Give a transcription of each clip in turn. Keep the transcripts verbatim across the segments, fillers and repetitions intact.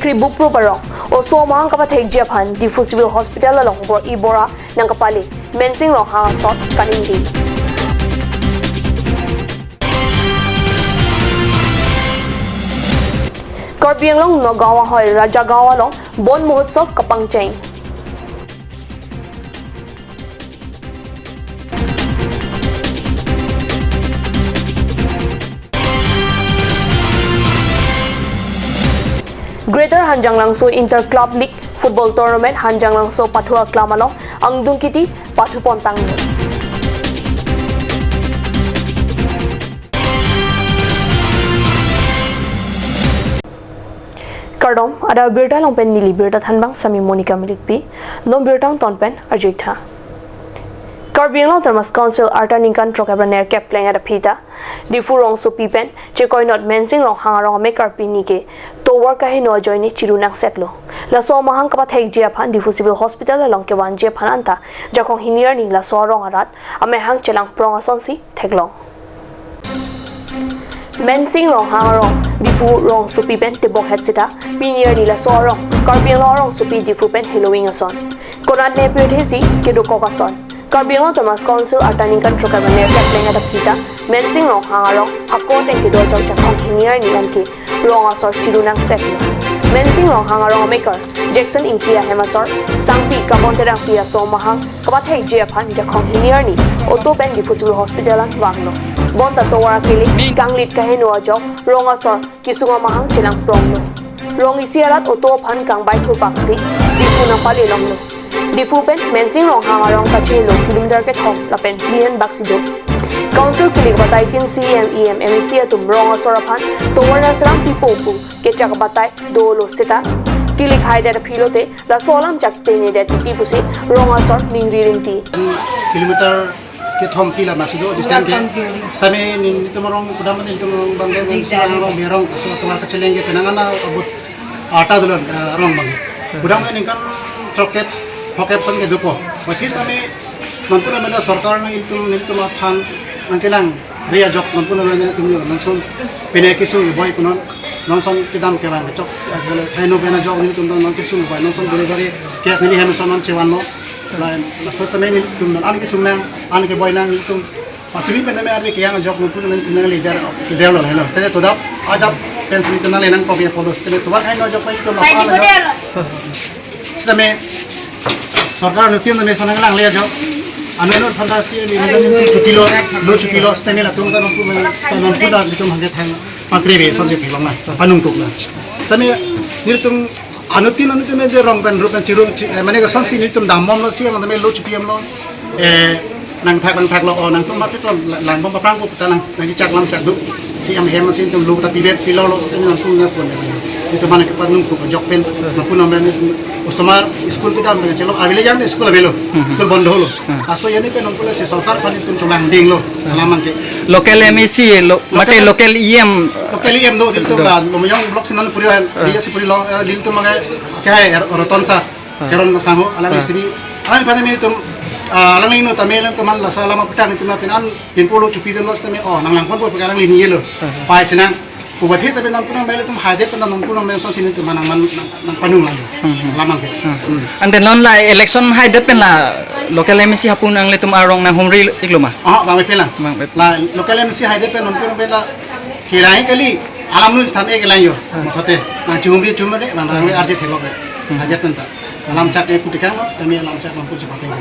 Kribupro parong, oso amahang kapathekji aphan Diphu Civil Hospital along bor-i bor-a nangkapale Mensing Ronghang asor kaningje. Karbi Anglong Nagaon ahoi Raja Gaon along Bon Mahotsav kapangcheng. Greater Hanjanglangso Inter Club League Football Tournament Hanjanglangso Pathua Club along angdung kiti pathupon tanglo. Kardom, adap abirta along pen neli birta thanbang Sami Monica Milikpi, non birta angton pen arjuitha. Karbi Anglong Autonomous Council arta ningkan throk-et ra nerkep pleng adap phita, Diphu rongsopi pen chekoinot Mensing Ronghang arong amekar pini ke tovar kaheno ajoine chiru nangsetlo. Laso amahang kapathekji aphan Diphu Civil Hospital along kevanji aphan anta Jakhong hini arni laso arong arat amahang chelangprong asonsi theklong. Mensing Ronghang arong Diphu rongsopi pen tebokhet seta pini arni laso arong Karbi Anglong arongsopi Diphu pen heloving ason. Konat ne pirthe si kedokok ason. Karbi Anglong Autonomous Council arta ningkan throk-et ra nerkep pleng adap phita Mensing Ronghang arong hako ateng kedo ajok Jakhong hini arni anke rong asor chiru nangsetlo. Mensing Ronghang arong amekar Jackson Ingti ahem asor sangpi Kabon Terangpi aso amahang kapathekji aphan Jakhong hini arni auto pen Diphu Civil Hospital an vanglo. Bonta tovar akele kanglit kaheno ajok rong asor kesung amahang chelangpronglo. Rong isi arat auto aphan kangbai thurpaksi Diphu nangpalelonglo. Diphu pen Mensing Ronghang arong kachelo kilometer kethom lapen phli hen baksi do. Council kilik batai tin C M, E M, M A C atum rong asor aphan tovar nangserang pipo pu kechak batai dolo seta kilik haidet aphi lote laso alam chak tengne det titi pusi rong asor ningri rinti. Kilometer kethom phli la maxi do distance ke. Sitame nelitum arong kudam nelitum arong bang ke nelitum arong berong so tovar kacheleng ke penang ana abut arta dolo, eh, arong bang. Kudam ke ningkan throk-et phok-et pen kedopo. Wakil sitame non pu nang mena sorkar nang nelitum nelitum aphan nangkelang ri ajok non pu nang mena nelitum yo nangson pine kesung boi punon nangson kedam kevang kechok agele thaino pen ajok nelitum nang kesung boi nangson bere bere ke neli hem son non chevanlo. Lain, laso tame nelitum nang an kesung nang, an keboi nang nelitum. Patumi pen tame arve keyang ajok nelitum nang, nang leader, leader lo, hello. Tade todap, adap pen si nelitum nanglenang kopi apollo. Tade tovar thaino ajok pen nelitum sai apa di ajok. Sitame sorkar nelitum tame sonang lang le ajok. Ano no phanta si nelitum chuti lo, lo chuti lo. Sitame latum ta nonpu, nonpu ta nelitum hangke thang pangkre be sonje thek long na, panung tuk na. Sitame nelitum anuttin anuttin me je rong pen rup pen chiru chi, eh, mane ke sonsi nelitum dambomlo si, mane me lo chipiyamlo. Eh, nangthak nangthaklo, oh, nangtum masi chon la-, langbom paprang ko ta nang, nangchak lam chak do. Si am hem si nelitum lo ta pibe pilolo, si nangtum na pon. Nelitum mane ke panung tuk ajok pen, nangpun amra ni osomar school kedam pen chelo, avelo jang school avelo. School bondo lo. Aso yani pen nangpun si sorkar aphan nelitum chomang dinglo, alam ke. Local M A C lo, mate local E M. Local E M do, nelitum do. La, Lumbajong block si non puri, dia si puri lo, eh, nelitum mage, ke hai, er, Roton sir, Teron sangho, alang sini, alang pada nelitum, ah, alang ino tame alang teman la, so alam apa tang nelitum na pin an, tin polo chupi dan los tame, oh, nang langpon po, alang lini yelo, pai senang, kubat hit tapi nangpun nang mele tum haidet pen nangpun nang mele so sini tum manang man, nang, nang panung lang, alam ke. Ante non la election haidet pen la local M A C hapu nanglitum arong nanghumri iklo ma? Ah, bang pen lang. Bang pen. La local M A C haidet pen nangpun nang mele la, Kilang kali, alam nun stan ek lang yo. Maksudnya, nang chumri chumri, bang rang arje thelo ke. Arje tenta. Alam chak e putikang, sitame alam chak lampu chipateng.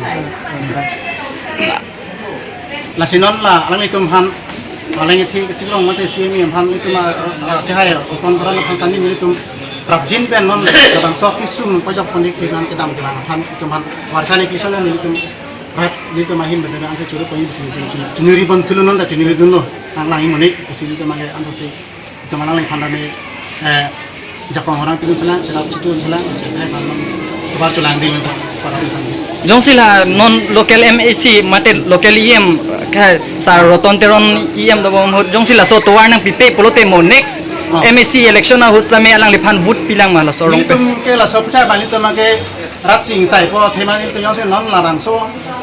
Lasi non la, alanglitum aphan, alang ithi kachirong mate C M E aphan, itum a, a, kehai, Roton Teron aphan tani nelitum, prapjin pen non, labangso kesung pajok pondik thinan kedam kedam aphan, itum aphan, warsani kison nelitum, Rat, nelitum ahin beda ansi churu poin si nelitum chunuri bon thulu non ta chunuri dunlo. Nang lang imoni, si nelitum age ansi si. Nelitum alangliphan tame, eh, Jakhong orang tulun selang, serap tulun selang, si hai malam tovar chulang ding nelitum para nelitum. Jongsi la non local M A C, mate local E M, kha sar Roton Teron E M dobom ahut, jongsi laso tovar nangpipe pulote mo next M A C election ahut tame alangliphan vote pilang ma laso arong pen. Nelitum ke laso pucha bang nelitum age Rat sing sai po thema nelitum jongsi non labangso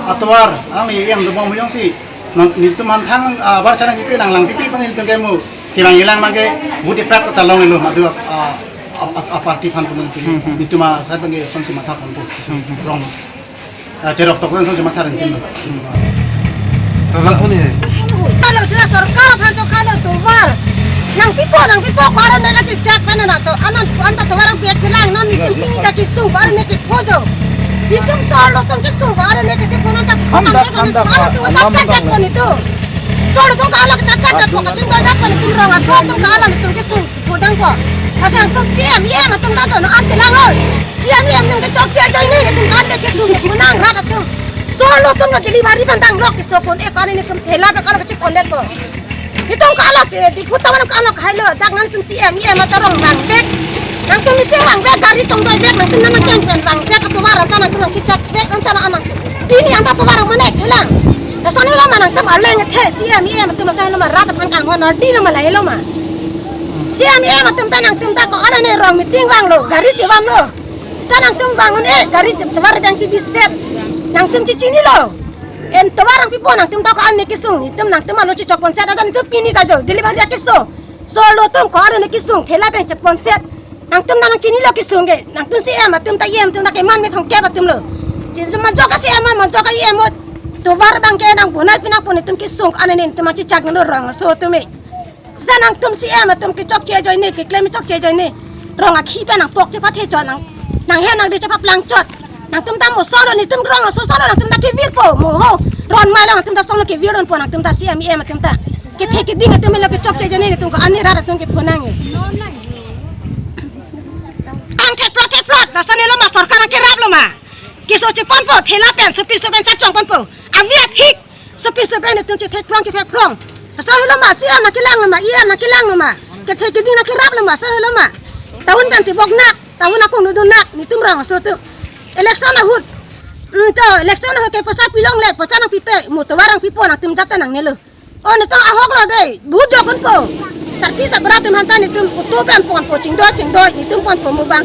atovar, alangli E M dobom jongsi. Non nelitum aphan thang, ah, bar charang ipi nang lang pipi pan nelitum ke mo. Kevang ilang mage, vote ipak ta longlo madu, ah, As a party aphan pun, hmm, hmm, nelitum asai abang ke lasonsi matha ponpo. Hmm, hmm. Rong. Ah, cherok tok lasonsi matha rintin. Hmm. Tala koni hai. Salo sila sorkar aphan chokha lo tovar. Nangpipo, nangpipo, ko arone kachechak pen nangto. Anan, anta tovar ang piak kelang, non nelitum pini ta kesung, ko arone kepo jo. Nelitum solo atum kesung, ko arone kechepo nangta. Hamdak, hamdak, ko atum hamdak, chak chak hamdak. Pon nelitum. Solo atum ke-ala chak chak pon, kachingdoi dak pon nelitum rong aso atum ke-ala nelitum kesung. Pudang ko. Asa nangtum C M, E M atum ta dono an chelang oi. C M, E M atum ke chokche ajoine nelitum kan le kesung punang rat atum. Solo atum lo delivery aphan dang lok keso pon, e ko arone nelitum thela pen ko lo kachepon det ko. Nelitum ko lo ke Diphu ta mane ko lo hai lo, dak nangtum C M, E M atum rong vangvek. Nangtum meeting vangvek, gari tongdoi vek, nangtum nang keng pen vangvek, atovar anta nangtum nangchechak vek, anta nang anang. Pini anta tovar mane thelang. Lason helo ma nangtum arleng the C M, E M atum, lason helo ma rat aphan kanghon ardi lo ma lahelo ma. C M, E M atum ta nangtum ta ko arone rong meeting vanglo, gari chevanlo. Seta nangtum vang un-e, gari che tovar abang chebiset. Nangtum chechinilo. En tovar ang pipo nangtum ta ko arone kesung, nelitum nangtum alo chechok ponset, anta nelitum pini ta jo delivery akeso. Solo atum ko arone kesung, thela pen chepon set. Nangtum ta nangchinilo kesung ke, nangtum C M atum ta, E M atum ta keman me thomkep atum lo. Chinsu majok a C M, majok a E M o. Tovar abang ke nang bonai pinang pon nelitum kesung, arone nelitum chechak nanglo rong aso atum e. Seta nangtum C M atum ke chokche ajoine, keklem chokche ajoine. Rong akhi pen nangpok chepathe chot nang. Nanghe nangde chepaplang chot. Nangtum ta mo solo nelitum rong aso solo nangtum ta kevirpo. Mo ho. Ron mai lo nangtum ta solo kevirdunpo nangtum ta C M, E M atum ta. Kethe keding atum lo ke chokche ajoine nelitum ko arone rat atum ke phonang e. Ang ke plot e plot, lason helo ma sorkar ang kerap lo ma. Keso cheponpo, thela pen, sopi sopen charchong ponpo. Avi aphik, sopi sopen nelitum chethek phrong, chethek phrong. Lason helo ma, C M nangkelang lo ma, E M nangkelang lo ma. Kethe keding nangkerap lo ma, lason helo ma. Town pen tibok nak, town akung nudun nak, nelitum rong aso atum. Election ahut. Hmm, to, election ahut ke poisa pilongle, poisa nangpipe, mo tovar ang pipo nangtum jat ta nangnelo. O nelitum ahok lo dei, vote jok unpo. Sarpi sabra atum aphan ta nelitum auto pen ponpo, chingdoi chingdoi, nelitum ponpo mo bang.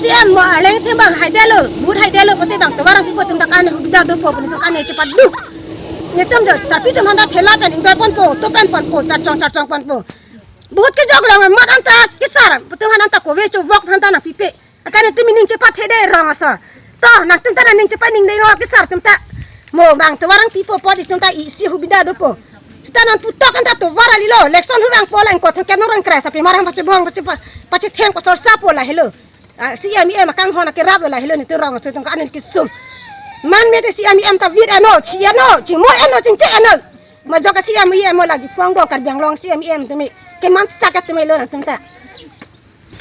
C M mo arleng atum bang haidetlo, vote haidetlo, pote bang tovar ang pipo atum ta kan hubida dopo, nelitum kan chepaduk. Nelitum jo, sarpi atum aphan ta thela pen ingdoi ponpo, auto pen ponpo, charchong charchong ponpo. Vote kejok long amat anta kesar, atum aphan anta kove chovok aphan ta nangpipe. Akan nelitum ning chepathe de rong asor. To, nangtum ta ning chepaningdei lo kesar atum ta. Mo bang tovar ang pipo apot nelitum ta isi hubida dopo. Seta non putok anta tovar ali lo. Election hu vangpo la ingkoi thomkep nong rong kre sapi marang pachebong pache pa-, pachetheng pasor sapo lahelo. Ah, C M, E M akanghon akerap lo lahelo nelitum rong aso atum ko arone kesung. Man me te C M, E M ta vir eno, chi eno, chimo eno, chingche eno. Majok a C M, E M o la Diphu angbong Karbi Anglong C M, E M atum e. Keman sakat atum e lo nangtum ta.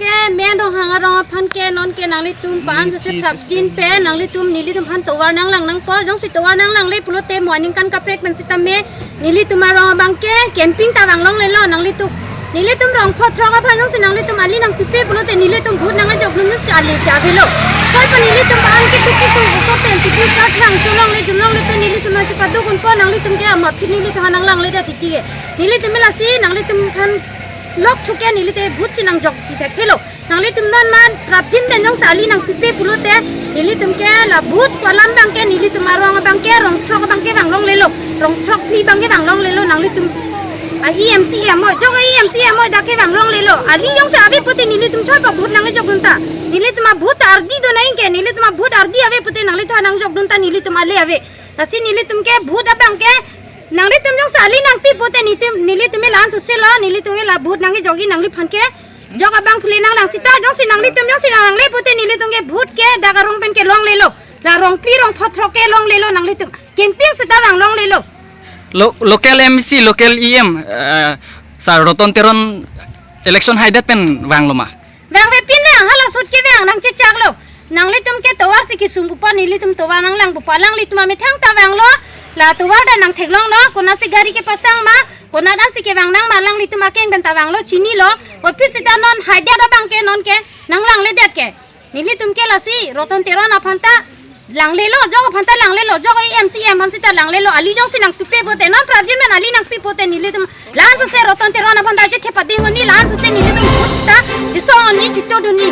Ke men Ronghang arong aphan ke non ke nanglitum aphan sose prapjin pen nanglitum nelitum aphan tovar nanglang nangpo, jongsi tovar nanglangle pulote mo aningkan kaprek pen sitame nelitum arong abang ke camping ta vanglonglelo nanglitum. Nelitum rong pho throk aphan jongsi nanglitum ali nangpipe pulote nelitum vote nangkejokdun si ali si avelo. Koi pa nelitum aphan ke duk kitu so pen si duk sa thang chulongle chulongle pen nelitum nangsi paduk unpo, nanglitum ke amat phi nelitum aphan nanglangle det titi ke. Nelitum lasi nanglitum aphan lok thuke neli te vote si nangjok si thekthe lo. Nanglitum non man prapjin pen jongsi ali nangpipe pulote nelitum ke la vote pu alam abang ke nelitum arong abang ke rong throk abang ke vanglonglelo. Rong throk phli abang ke vanglonglelo nanglitum. A E M C E M o, jok a E M C E M o dak ke vanglonglelo. Ali jongsi ave pute nelitum choi pa vote nangkejokdun ta. Nelitum a vote ardi do nang ke, nelitum a vote ardi ave pute nanglitum nangjokdun ta nelitum ale ave. Lasi nelitum ke vote abang ke nanglitum jongsi ali nangpi pute nelitum, nelitum la-an sose lo, nelitum la vote nangkejokji nangliphan ke. Jok abang phule nanglang seta jongsi nanglitum jongsi nanglangle pute nelitum ke vote ke dak arong pen ke longlelo. La rong phli rong pho throk ke longlelo nanglitum. Camping seta vanglonglelo. Lo-, local M C, local E M, eh, Sir Roton Teron election haidet pen vanglo ma? Vangve pin lang, hala sut ke vang nangchechaklo. Nanglitum ke tovar si kesung pupo, nelitum tovar nanglang pupo, alanglitum amethang ta vanglo. La tovar ta nangtheklonglo, konatsi gari kepasang ma, konat ansi kevang nang ma, alanglitum akeng pen ta vanglo, chinilo. Office ta non haidet abang ke non ke nanglangledet ke. Nelitum ke lasi Roton Teron aphan ta langlelo, jok aphan ta langlelo, jok E M C E M aphan seta langlelo, ali jongsi nangpipe pute, non prapjin pen ali nangpi pute nelitum la-an sose Roton Teron aphan ta chethe pading un-e, la-an sose nelitum vote seta chesong un-e, chetodun un-e.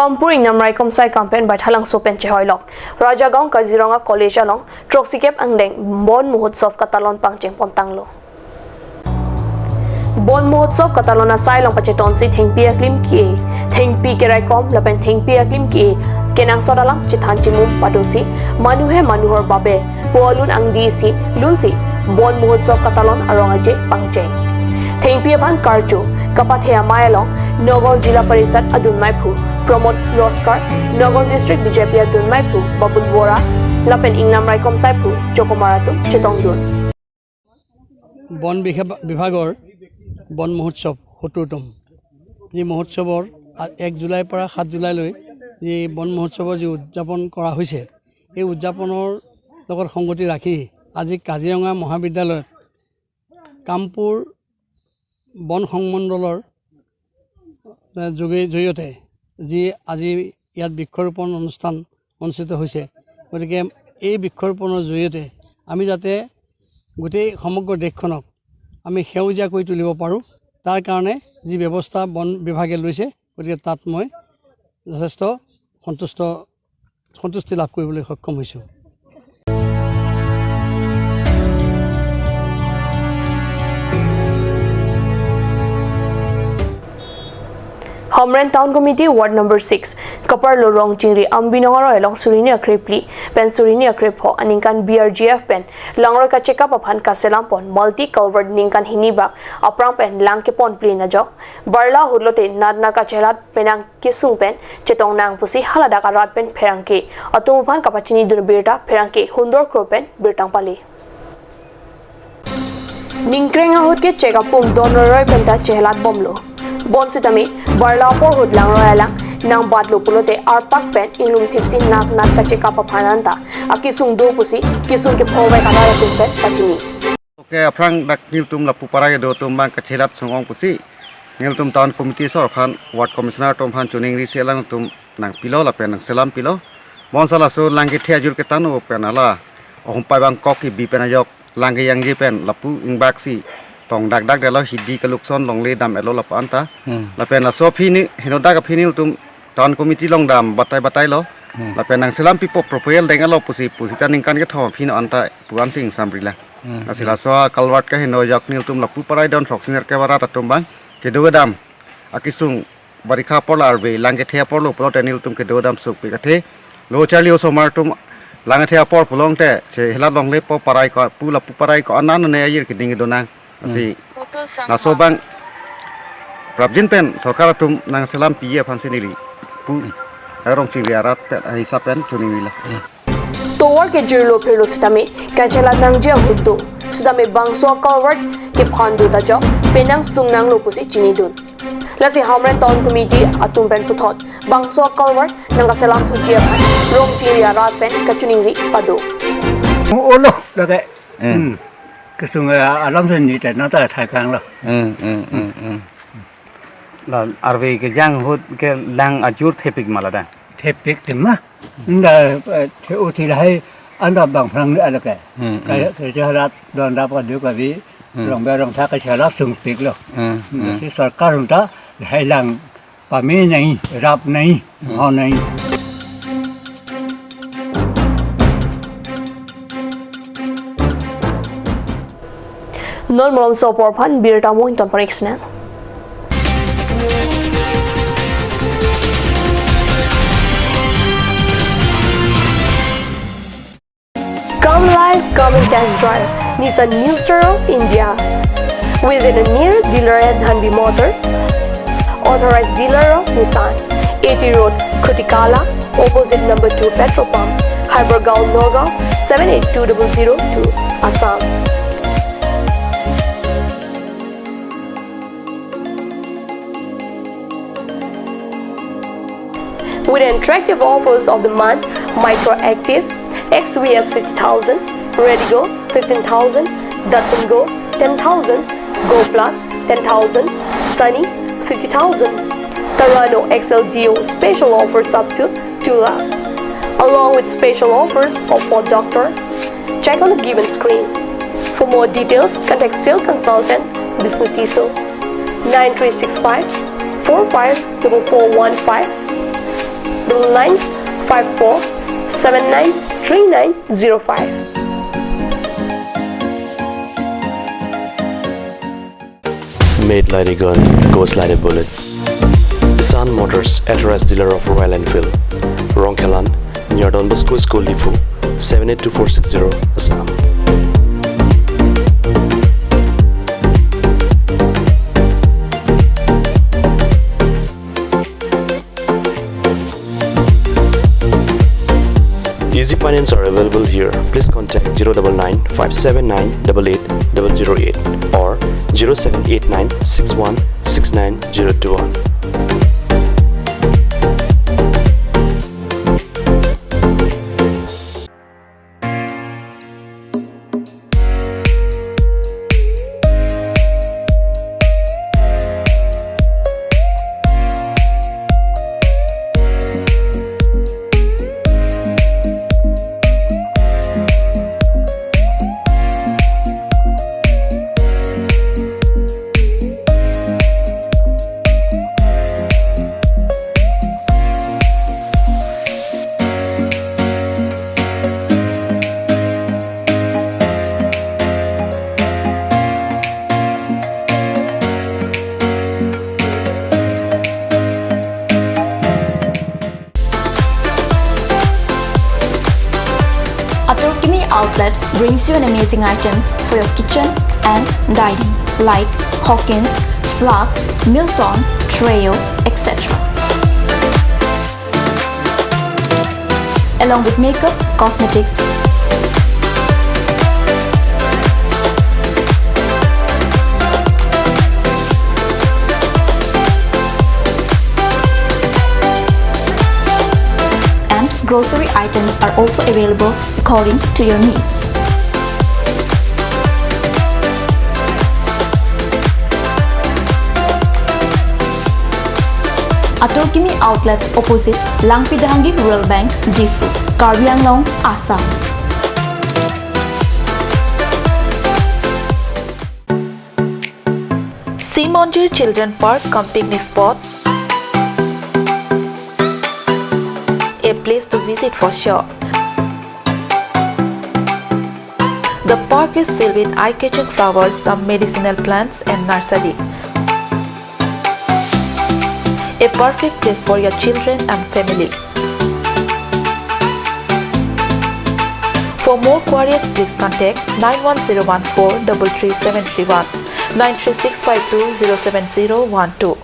Kampur Ingnam Raikom Sai Kampen Baithalangso pen chehoilok. Rajagaon Kaziranga College along throksi kep angdeng Bon Mahotsav katalon pangcheng pontanglo. Bon Mahotsav katalon asai along pachetonsi thengpi aklim ke-e, thengpi keraikom lapen thengpi aklim ke-e kenangsot alam chethan chimum padosi, মানুহে মানুহৰ বাবে pu alun angdi isi lunsi Bon Mahotsav katalon arong aje pangcheng. Thengpi aphan karju kapathe amei along Nagaon Jila Parishad adun meiphu Pramod Roskar, Nagaon District B J P adun meiphu Babul Bora lapen Ingnam Raikom Saiphu Chokomar atum chetongdun. বন বিভাগ-, বিভাগৰ বন মহোৎসৱ সত্তৰতম, যি মহোৎসৱৰ আ-, এক জুলাইৰ পৰা সাত জুলাইলৈ যি বন মহোৎসৱৰ যি উদযাপন কৰা হৈছে, এই উদযাপনৰ লগত সংগতি ৰাখি আজি কাজিৰঙা মহাবিদ্যালয়ত কামপুৰ বন সংমণ্ডলৰ, এ, যোগে-, জৰিয়তে যি আজি ইয়াত বৃক্ষৰোপণ অনুষ্ঠান অনুষ্ঠিত হৈছে। গতিকে এই বৃক্ষৰোপণৰ জৰিয়তে আমি যাতে গোটেই সমগ্ৰ দেশখনক আমি সেউজীয়া কৰি তুলিব পাৰোঁ, তাৰ কাৰণে যি ব্যৱস্থা বন বিভাগে লৈছে, গতিকে তাত মই যথেষ্ট সন্তুষ্ট, সন্তুষ্টি লাভ কৰিবলৈ সক্ষম হৈছোঁ। Hamren Town Committee Ward Number Six, Kaparlo Rongchingri Ambi Nongaroi along suri hini akrepli pen suri hini akrepho aningkan B R G F pen langroi kachekap aphan kaselam pon multi culvert ningkan hini bak aphrang pen lang kepon plin ajok, barla ahut lote natna kachelat penang kesung pen chetong nang pusi haladak arat pen pherangke atum aphan kapachinidun birta pherangke Hundor Kro pen birta pali. Ningkreng ahut ke chekap pum don roi roi penta chelat bomlo. Bonsitame barla apor ahut langroi alang nangbatlo pulote arpak pen inglum thipsi nat nat kachekap aphan anta akesung do pusi kesung kephovek arat atum pen pachini. Oke, aphrang dak nelitum lapu parai do atum bang kachelat sung-ong pusi nelitum town committee asor aphan ward commissioner atum aphan choningri si alangtum nangpilo lapen nangselam pilo. Bonsa laso lang kethe ajur ketang no pen hala ahumpai bangkok kebi pen ajok lang kejangje pen lapu ingbak si tong dak dak detlo, hidi kelukson longle dam-etlo lapu anta. Hmm. Lapen laso aphi ni henodak aphi nelitum town committee along dam batai batailo. Hmm. Lapen nangselam pipo proposal deng-etlo pusi pusita ningkan kethom aphi no anta pu-an si ingsamri lang. Hmm. Lasi laso culvert kaheno ajok nelitum lapu parai don throksi hini akrepho arat atum bang kedo kedam akesung barikha apor la arve lang kethe aporlo pulote nelitum kedo kedam sukpik athe lo charli osomar atum lang kethe apor pulote chelat longle po parai ko pu lapu parai ko-an an ne ajir keding do nang. Lasi laso bang prapjin pen sorkar atum nangselam pi aphan si neli pu Rongchingri arat pen hisap pen choningri lang. Tovar kejirlo phirlo sitame kachelat nangji ahut do. Sitame bangso culvert kephan do ta jok penang sung nanglo pusi chinidun. Lasi Hamren Town Committee atum pen puthot bangso culvert nangkaselam thuji aphan Rongchingri arat pen kachoningri pado. Olo lake. Hmm. Hmm. Kesung, eh, alam se ni te na ta thai kang lo. Hmm, hmm, hmm, hmm. La arve kejang ahut ke lang ajur thepik ma ladak. Thepik te ma. Nda, eh, the uthi lahai anda bang phrang ni alake. Hmm, hmm. Kaya ke jarat don dap ka du ka bi. Hmm. Rong be rong tha kachelat sungpiklo. Hmm, hmm. Si sorkar unta lahai lang pame nai, rap nai, ho nai. Non malomso apor aphan birta mo ington parik sina. Come live, come and test drive Nissan New Star of India. Visit a nearest dealer at Dhanvi Motors, authorized dealer of Nissan, A T Road, Khutikala, opposite number two petrol pump, Hypergaon, Nagaon, seven eight two double zero two, Assam. With attractive offers of the month, Micra Active, X V S fifty thousand, Redi-GO fifteen thousand, Datsun Go ten thousand, Go Plus ten thousand, Sunny fifty thousand, Terrano X L D O special offers up to two lakh, along with special offers of Ford Doctor. Check on the given screen. For more details, contact sales consultant Bisnu Tisso, nine three six five four five double four one five. nine five four seven nine three nine zero five. Made like a gun, goes like a bullet. Sun Motors, authorized dealer of Royal Enfield. Rongkhelan, near Don Bosco School, Diphu, seven eight two four six zero, Assam. Easy finance are available here. Please contact zero double nine five seven nine double eight double zero eight or zero seven eight nine six one six nine zero two one. Atur Kimi Outlet brings you an amazing items for your kitchen and dining, like Hawkins, flasks, Milton, Treo, et cetera. Along with makeup, cosmetics, and grocery items are also available according to your needs. Atur Kimi Outlet, opposite Langpi Dahangi Rural Bank, Diphu, Karbi Anglong, Assam. Simonjir Children Park cum picnic spot, a place to visit for sure. The park is filled with eye-catching flowers, some medicinal plants and nursery. A perfect place for your children and family. For more queries, please contact nine one zero one four double three seven three one, nine three six five two zero seven zero one two.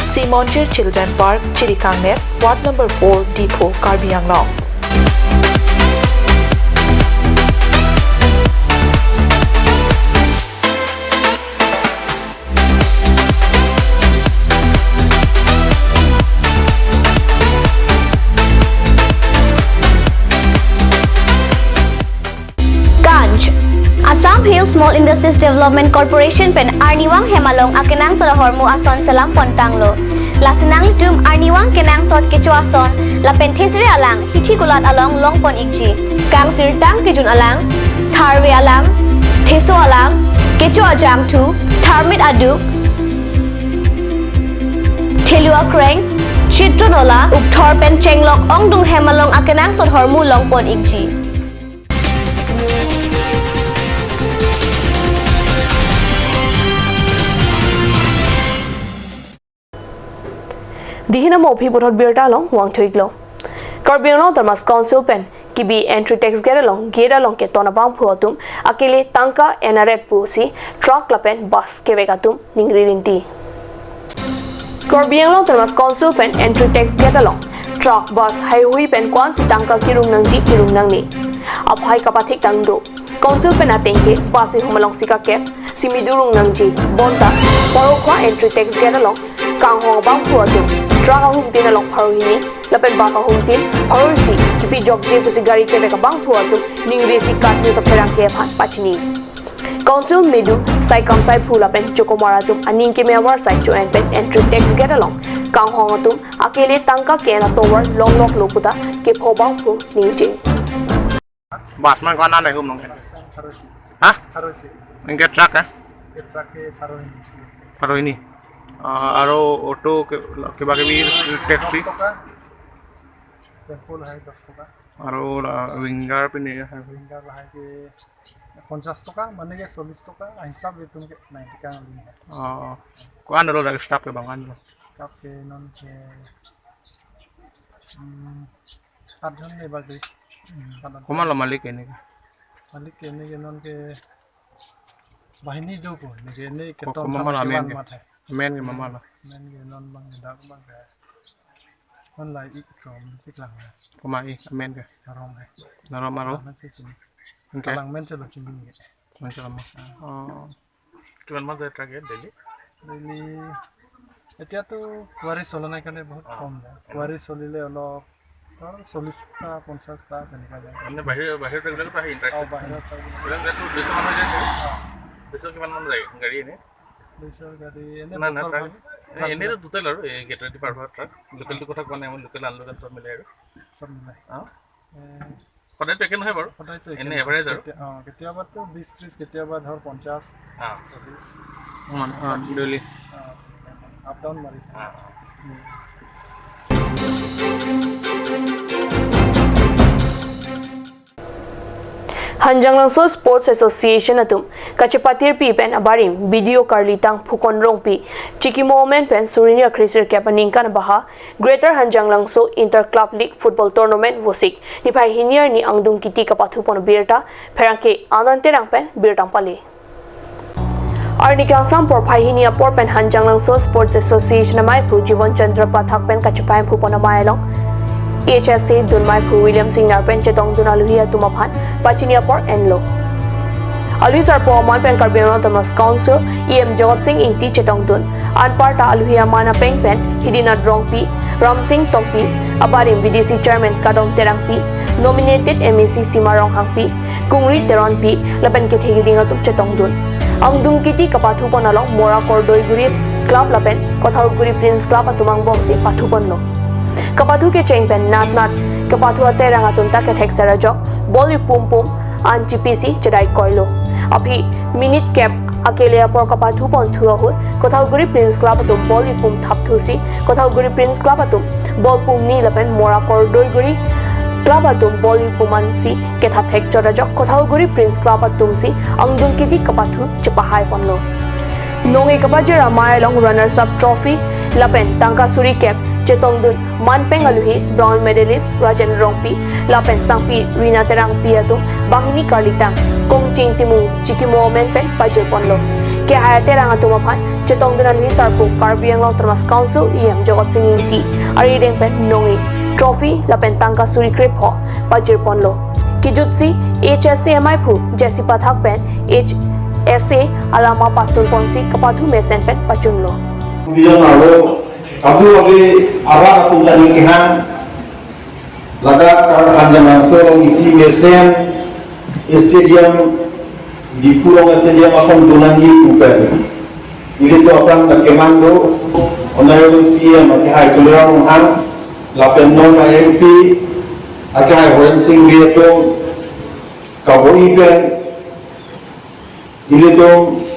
Simonjir Children Park, Chirikangner, Ward number four, Diphu, Karbi Anglong. Ganj. Assam Hill Small Industries Development Corporation pen arnivang hem along akenangsot ahormu ason selam pontanglo. Lasi nanglitum arnivang kenangsot kecho ason lapen thesere alang hithi kulat along longpon ikji. Kangsirtang kejun alang, tharve alang, theso alang, kecho ajangthu, tharmit aduk, thelu akreng, chitron ola, ukthor pen chenglok ongdung hem along akenangsot ahormu longpon ikji. Dihina mo phi puthot birta along vangthu iklo. Karbi Anglong Autonomous Council pen kibi entry tax gate along, gate along keton abangphu atum akele tangka en aret pusi truck lapen bus kevek atum ningri rinti. Karbi Anglong Autonomous Council pen entry tax gate along truck, bus haihui pen kwansi tangka kirung nangji kirung nangne, aphai kapathik tang do. Council pen ateng ke bus ihum alongsi kakep simi durung nangji, bonta pharo kua entry tax gate along kanghong abangphu atum truck ahumtin along pharo hini lapen bus ahumtin pharo isi kipijokji pusi gari kevek abangphu atum ningrisi KAT News apherangke aphan pachini. Council medu Saikam Saiphu lapen Chokomar atum aning keme avarsai cho-en pen entry tax gate along kanghong atum akele tangka ke-en atovar longloklo puta kepho abangphu ningje. Bus man ko-an an ahum nong? Pharo isi. Ha? Pharo isi. Anke truck, ha? Ke truck ke pharo hini. Pharo hini. আহ, আৰু অটো কে-, কিবা কিবি টেক্সি? দহ টকা। টেম্পু lahai দহ টকা। আৰু, আহ, উইংগাৰ পিনে আহে। উইংগাৰ lahai ke পঞ্চাশ টকা, mane ke চল্লিশ টকা, হিচাপ itu ke ninety ka ngali hai। আহ, কোৱা আনলো লাগে ষ্টাফ কে বাং আনলো? ষ্টাফ ke non ke, উম, সাতজন labor dei। সাতজন। Komatlo malik ke ne? Malik ke ne ke non ke bahini do ko, ne ke ne ko-, keton komat than mala ke amen wan ke? Mat hai. Amen ke mama lo. Amen ke non bang dak bang ke. Non lahai ik trom sik lang hai. Komat ik amen ke? Narom hai. Narom aro? Narom si sini. Oke. Kalang men chelo sini ke. Kalang chelo ma. Ah. Oh. কিমান মান যায় ট্ৰাকে daily? Daily এতিয়াতো কুৱাৰী চলা নাই কাৰণে বহুত অ। কম যায়। অ। কুৱাৰী চলিলে অলপ ধৰ চল্লিশটা, পঞ্চাশটা তেনেকুৱা যায়। মানে বাহিৰ, বাহিৰৰ ট্ৰাকবিলাকতো আহে, অ, ইণ্টাৰেষ্টেড। বাহিৰৰ ট্ৰাকবিলাক। এইবিলাক যায়তো দুইশ মান হৈ যায় চাগে? অ। দুইশ কিমান মান যায় গাড়ী এনে? দুইশ গাড়ী এনে নাই, নাই, বটল ট্ৰাক। ভাঙি, এ, ভাঙি এনেইতো যায়। টোটেল আৰু এই গেটেদি পাৰ হোৱা ট্ৰাক। লোকেলটো কথা কোৱা নাই, মই লোকেল আনলোড এণ্ড চব মিলাই আৰু। চব মিলাই। অ। এ, সদায়তো একে নহয় বাৰু। সদায়তো একে এনে নহয়। এভাৰেজ আৰু। কেতিয়া-, অ, কেতিয়াবাতো বিশ, ত্ৰিশ, কেতিয়াবা ধৰ পঞ্চাশ, অ। চল্লিশ। মান, অ, ষাঠি। ডেইলি। অ, আপ ডাউন মাৰি থাকে। অ, অ। উম। Hanjanglangso Sports Association atum kachepatirpi pen abarim B D O karlitang Phukon Rongpi chikimo amen pen surini akhrisir kep aningkan abaha Greater Hanjanglangso Inter Club League Football Tournament vosik niphai hini arni angdung kiti kapathupon birta pherangke Anand Terang pen birta pale. Arni kangsam porphai hini apor pen Hanjanglangso Sports Association amaiphu Jibon Chandra Pathak pen kachepaimphupon amei along H S A dunmeiphu William Singnar pen chetongdun aluhi atum aphan pachini apor enlo. Aluhi sarpo aman pen Karbi Anglong Autonomous Council E M Jagat Sing Ingti chetongdun. Anparta aluhi aman apeng pen Hidinath Rongpi, Ramsing Tokbi, abarim V D C Chairman Kadom Terangpi, nominated M A C Sima Ronghangpi, Kungri Teronpi, lapen kethe keding atum chetongdun. Angdung kiti kapathupon along Mora Kordoiguri Club lapen Kothalguri Prince Club atum angbongsi pathuponlo. Kapathu kecheng pen natnat kapathu aterang atum ta kethekser ajok bol ipum pum an chipisi chedai koilo. Aphi minute kep akele apor kapathuponthu ahut Kothalguri Prince Club atum bol ipum thapthusi Kothalguri Prince Club atum bol pumni lapen Mora Kordoiguri Club atum bol ipum ansi kethap thekchot ajok Kothalguri Prince Club atumsi angdung kiti kapathu chepahaiponlo. Nonge kapajir amei along runners up trophy lapen tangka suri kep chetongdun manpeng aluhi bronze medalist Rajen Rongpi lapen sangpi Rina Terangpi atum banghini karlitang Kongching Timung chikimo amen pen pajirponlo. Kehai aterang atum aphan chetongdun aluhi sarpo Karbi Anglong Autonomous Council E M Jagat Sing Ingti arideng pen nonge trophy lapen tangka suri krepho pajirponlo. Kijutsi H S A amaiphu Jesse Pathak pen H S A alama pasunponsi kapathu mesen pen pachunlo. Bilang aro, kami lagi arah atum tadi kehang, ladak Hanjanglangso isi mesen stadium, Diphu along stadium akan dunangji upen. Ilitum aphan kemang do, Honorable C E M akehai Tuliram Ronghang, lapen non M P akehai Horen Sing Bey atum, kabor-i pen, ilitum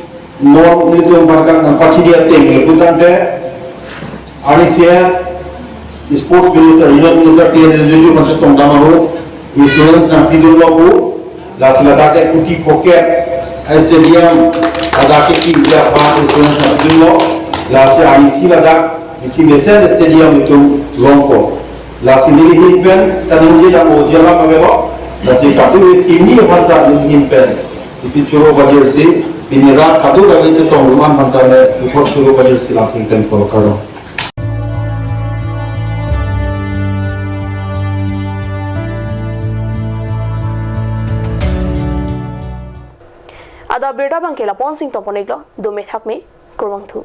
non ilitum aphan nangpachini ateng le putangte, arni isi Sports Minister, Union Minister T N Rijiju aphan chetongdam ahut, insurance nangpidunlo pu, lasi ladak ke kuti pocket stadium, ladak ke ki ja pa insurance nangpidunlo, lasi arni isi ladak isi mesen stadium itum longpo. Lasi neli ahin pen kaningje dam-o jala mavelo, lasi katu ini aphan ta neli ahin pen isi choro pajirsi, pini rat katu kami chetong rumah mantan le report choro pajirsi langsung tempo karo. Adap birta abangke lapu-an si tongpon-iklo, dome thakme, kurvangthu.